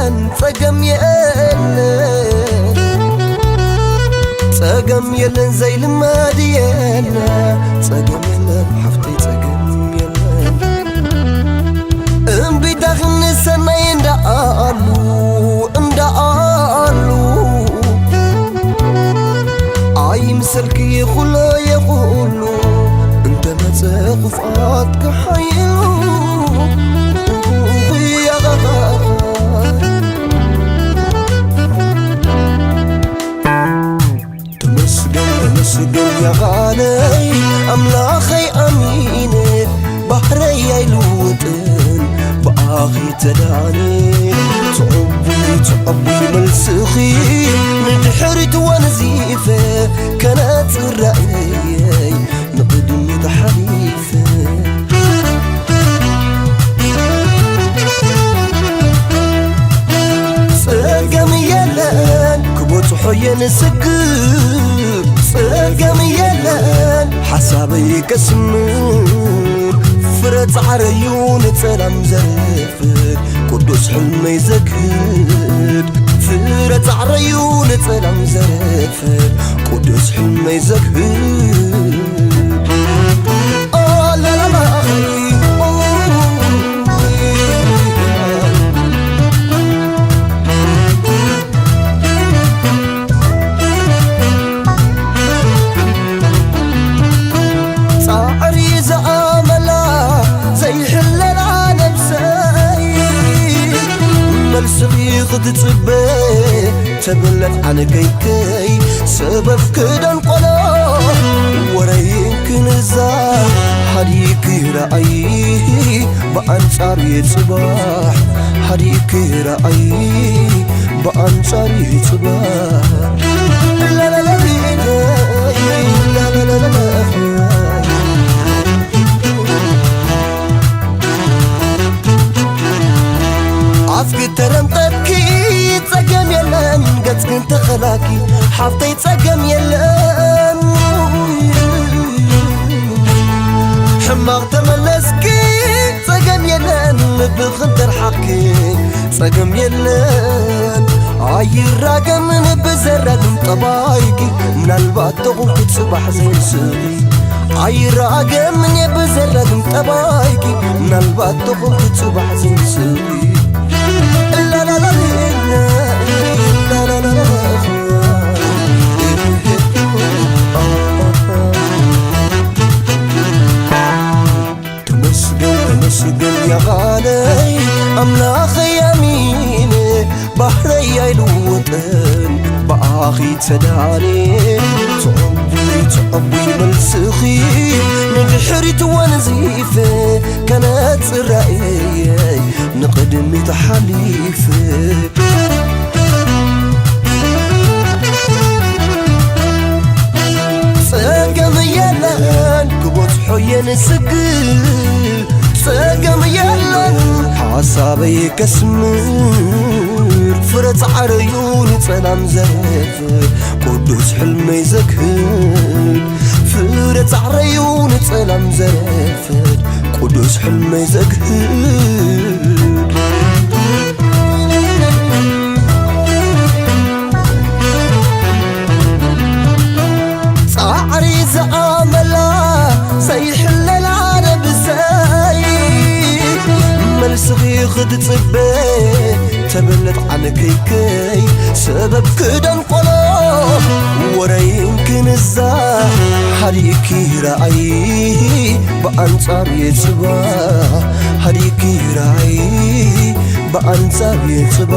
ጸገም የለን፣ ጸገም የለን፣ ዘይልመድ የለ። ጸገም የለን ሓፍተይ፣ ጸገም የለን። እምቢታኽን ሰናይ እንዳኣሉ፣ እንዳኣሉ፣ ኣይምሰልኪ ኩሎ የኹሉ፣ እንተመጸ ክፍኣት ክሓይሉ። ተመስገን፣ ተመስገን ያቓለይ ኣምላኸይ ኣሚነ፣ ባህረይ ኣይልውጥን ብኣኺ ተዳኒ። ትዕቡይ፣ ትዕቡይ መልስኺ ንድሕሪት ወንዚፈ፣ ከነጽር ራእየይ ንቕድሚት ሓሊፈ። ጸገም የለን ክበጽሖ እየ ንስግር፣ ጸገም የለን ሓሳበይ ከስምር። ፍረ ጻዕረዩ ንጸላም ዘርፍድ፣ ቅዱስ ሕልመይ ዘግህድ። ፍረ ጻዕረዩ ንጸላም ዘርፍድ፣ ቅዱስ ሕልመይ ዘግህድ። ኦ ላላላ፣ ኦ። ጻዕሪ ዝኣመላ ዘይሕለላ ነብሰይ፣ መልስኺ ክትጽበ ተብለት ዓነከይከይ። ሰበብ ክደንቆሎ ወረይ ክንዛ ሓዲኪ ረኣይ ብኣንጻር የጽባሕ፣ ሓዲኪ ረኣይ ብኣንጻር የጽባሕ። ላላላሊለይ፣ ላላላላላይ። ኣፍኪ ተረምጠኪ ጸገም የለን፣ ገጽክን ተኸላኪ ሓፍተይ ጸገም የለን። ሕማቕ ተመለስኪ ጸገም የለን፣ ምብኽን ተርሓቕኪ ጸገም የለን። ኣይራገምን ብዘራግም ጠባይኪ፣ ምናልባት ተኹንኩ ጽባሕ ዘይንስኺ። ኣይራገምን እየ ብዘራግም ጠባይኪ፣ ምናልባት ተኾንኩ ጽባሕ ዘይንስኺ። ላላላሊላ፣ ላላላላ። ተመስገን፣ ተመስገን ያቓለይ ኣምላኸይ ኣሚነ፣ ባህረይ ኣይልወጥን ብኣኺ ተዳልየ። ትዕቡይ፣ ትዕቡይ መልስኺ ንድሕሪት ወንዚፈ፣ ከነጽር ራእየይ ንቕድሚት ሓሊፈ። ጸገም የለን ክበጽሖ እየ ንስግር፣ ጸገም የለን ሓሳበይ ከስምር። ፍረ ጻዕረዩ ንጸላም ዘርፍድ፣ ቅዱስ ሕልመይ ዘግህድ። ፍረ ጻዕረዩ ንጸላም ዘርፍድ፣ ቅዱስ ሕልመይ ዘግህድ። ጻዕሪ ዝኣመላ ዘይሕለላ ነብሰይ፣ መልስኺ ክትጽበ ተበለት ዓነከይከይ። ሰበብ ክደንቆሎ ወረይን ክንዛ ሓዲእኪ ረኣይ ብኣንጻር የጽባ፣ ሓዲእኪ ረኣይ ብኣንጻር የጽባ።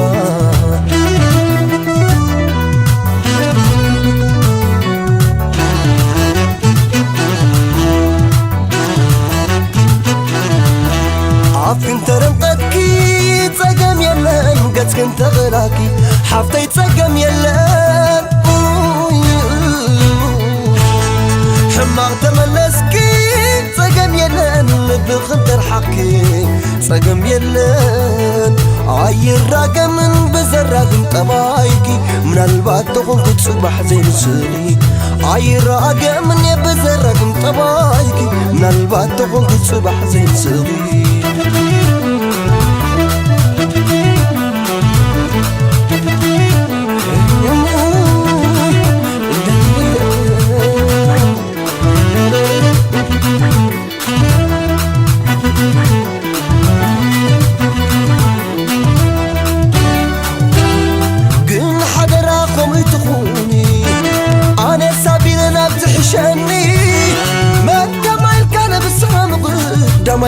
ኣፍክን ተረምጠትኪ ጸገም የለን፣ ገጽክን ተቐላኪ ሓፍተይ ጸገም የለን። ኡይ፣ ሕማቕ ተመለስኪ ጸገም የለን፣ ልብኽን ተርሓቕኪ ጸገም የለን። ኣይራገምን ብዘራግም ጠባይኪ፣ ምናልባት ተኾንኩ ጽባሕ ዘይንስኺ። ኣይራገምን እየ ብዘራግም ጠባይኪ፣ ምናልባት ተኾንኩ ጽባሕ ዘይንስኺ።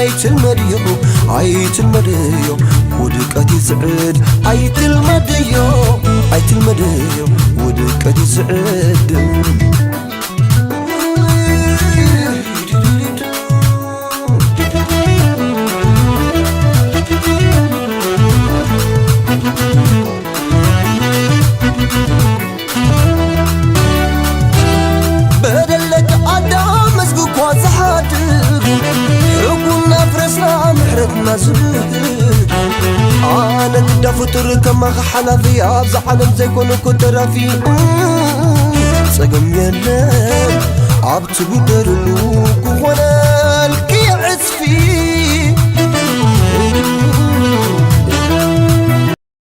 ኣይትልመድዮ ኣይትልመድዮ ውድቀት ይስዕድ ኣይትልመድዮ ኣይትልመድዮ ውድቀት ይስዕድ። በደለክ ኣዳም መስግኳ ዝሓድግ ሕጉና ፍረስና ምሕረትና ዝብህግ ኣነ ግዳ ፍጡር ከማኻ ሓላፊ ኣብዛ ዓለም ዘይኮንኩ ተራፊ ጸገም የለን ኣብቲ ጉደርሉ ክኾነ